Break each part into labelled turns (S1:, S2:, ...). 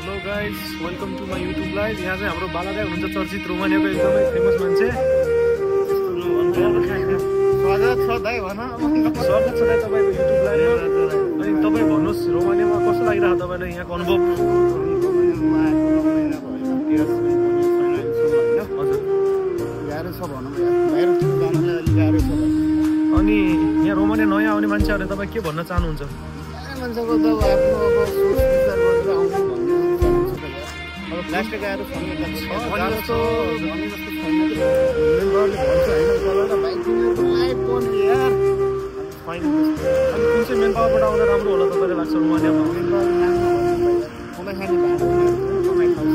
S1: Hello guys, welcome to my YouTube live. यहाँ चाहिँ हाम्रो बालादाई हुनुहुन्छ, चर्चित रोमानियाको एकदमै फेमस मान्छे।
S2: स्वागत छ दाइ भन।
S1: स्वागत छ दाइ तपाईँको युट्युब लाइभमा। अनि तपाईँ भन्नुहोस्, रोमानियामा कस्तो लागिरहेको तपाईँलाई यहाँको अनुभव? हजुर,
S2: गाह्रो छ भनौँ, बाहिरतिर जानलाई अलिक गाह्रो छ।
S1: अनि यहाँ रोमानिया नयाँ आउने मान्छेहरूले तपाईँ के भन्न चाहनुहुन्छ?
S2: मान्छेको त आफ्नो सोच विचार गरेर आउनु भन्ने चाहन्छ त यार। अब प्लास्टिक आएर छन्ने त छ, गाह्रो छ भने जस्तो छैन। मेम्बरले भन्छ होइन, तर बाइक तिनीहरूको लाइफ पनि यार
S1: फाइन। अनि कुन चाहिँ मेन पावरबाट आउँदा राम्रो होला तपाईँलाई लाग्छ रोमानियामा?
S2: मेम्बर कमाइ खाने भाँडो कमाइ खाउँछ।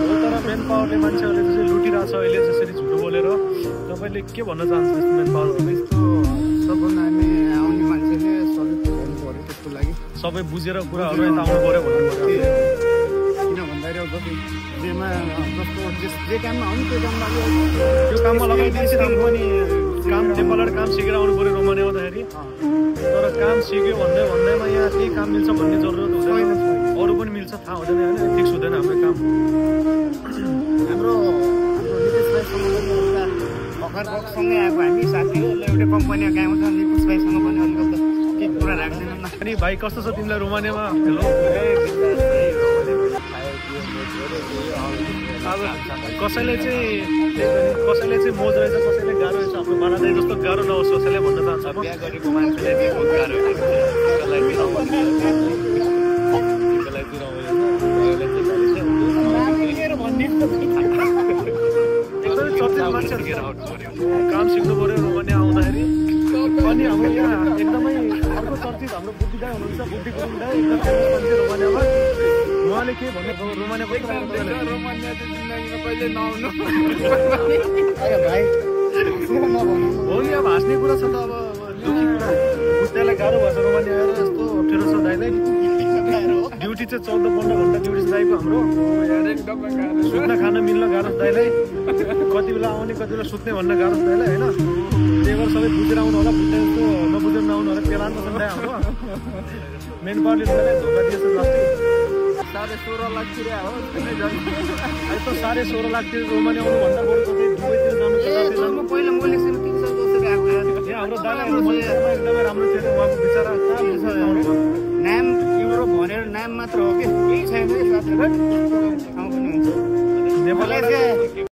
S1: हो, तर मेन पावरले मान्छेहरूले जसरी लुटिरहेको छ अहिले, जसरी झुटो बोलेर, तपाईँले के भन्न चाहनुहुन्छ यस्तो मेन पावरहरू?
S2: यस्तो सबभन्दा हामी आउने मान्छेले सबै बुझ्नु पऱ्यो, त्यसको लागि
S1: सबै बुझेर कुराहरू यता आउनु पऱ्यो भन्नु पऱ्यो।
S2: किन भन्दाखेरि अब जति जेमा जस्तो जे काममा आउनु त्यो काममा
S1: त्यो काममा लगाइदिएपछि पनि काम नेपालबाट काम सिकेर आउनु पऱ्यो रोमानिया आउँदाखेरि। तर काम सिक्यो भन्दैमा यहाँ केही काम मिल्छ भन्ने जरुरत हुँदैन, अरू पनि मिल्छ थाहा हुँदैन होइन, फिक्स हुँदैन हाम्रो काम।
S2: हाम्रो नितेश भाइसँग पनि एउटा भर्खर बक्सँगै आएको हामी साथी हो, एउटै कम्पनीको काम छ। नितेश भाइसँग पनि अलिकति केही कुरा राख्दैनौँ न।
S1: अनि भाइ कस्तो छ तिमीलाई रोमानियामा? हेलो, अब कसैले चाहिँ मोज रहेछ, कसैले गाह्रो रहेछ। आफ्नो बालादाई जस्तो गाह्रो नहोस् कसैले भन्न चाहन्छ।
S2: बिहा गरेको मान्छेले बहुत गाह्रो
S1: एकदमै चर्चित मान्छेहरू काम सिक्नु पऱ्यो रोमानिया आउँदाखेरि। अनि हाम्रो यहाँ एकदमै अर्को चर्चित हाम्रो बुद्धि दाइ हुनुहुन्छ, बुद्धि गुरुङ दाइ, एकदम फेमस मान्छे रोमानियामा। उहाँले के भन्नु रोमानिया कस्तो लाग्यो?
S2: रोमानिया त जिन्दगीमा कहिले नआउनु
S1: भाइ हो नि, अब हाँस्ने कुरा छ त। अब दुःखी कुरा बुझ्नेलाई गाह्रो भएछ रोमानिया आएर, यस्तो अप्ठ्यारो छ दाइलाई। ड्युटी चाहिँ 14-15 घन्टा ड्युटी छ दाइको हाम्रो। सुत्न खान मिल्न गाह्रो छ दाइलाई, कति बेला आउने कति बेला सुत्ने भन्न गाह्रो छ दाइलाई होइन। त्यही भएर सबै बुझेर आउनु होला, बुझ्ने जस्तो नबुझेर नआउनु होला। पेलान त छ दाइ हाम्रो। मेन पावरले दाइलाई धोका दिएछ लास्ट
S2: 16.5 लाख तिरेको हो।
S1: अहिले त 16.5 लाखतिर रोमानिया आउनुभन्दा बरु कतै दुबईतिर जानु पर्छ।
S2: पहिला मैले 300 जसरी आएको यार।
S1: यहाँ हाम्रो दाइलाई एकदमै राम्रो थियो उहाँको विचार।
S2: नाम युरोप भनेर नाम मात्र हो कि केही छैन। साथीहरू ठाउँ पनि हुन्छ।
S1: नेपाललाई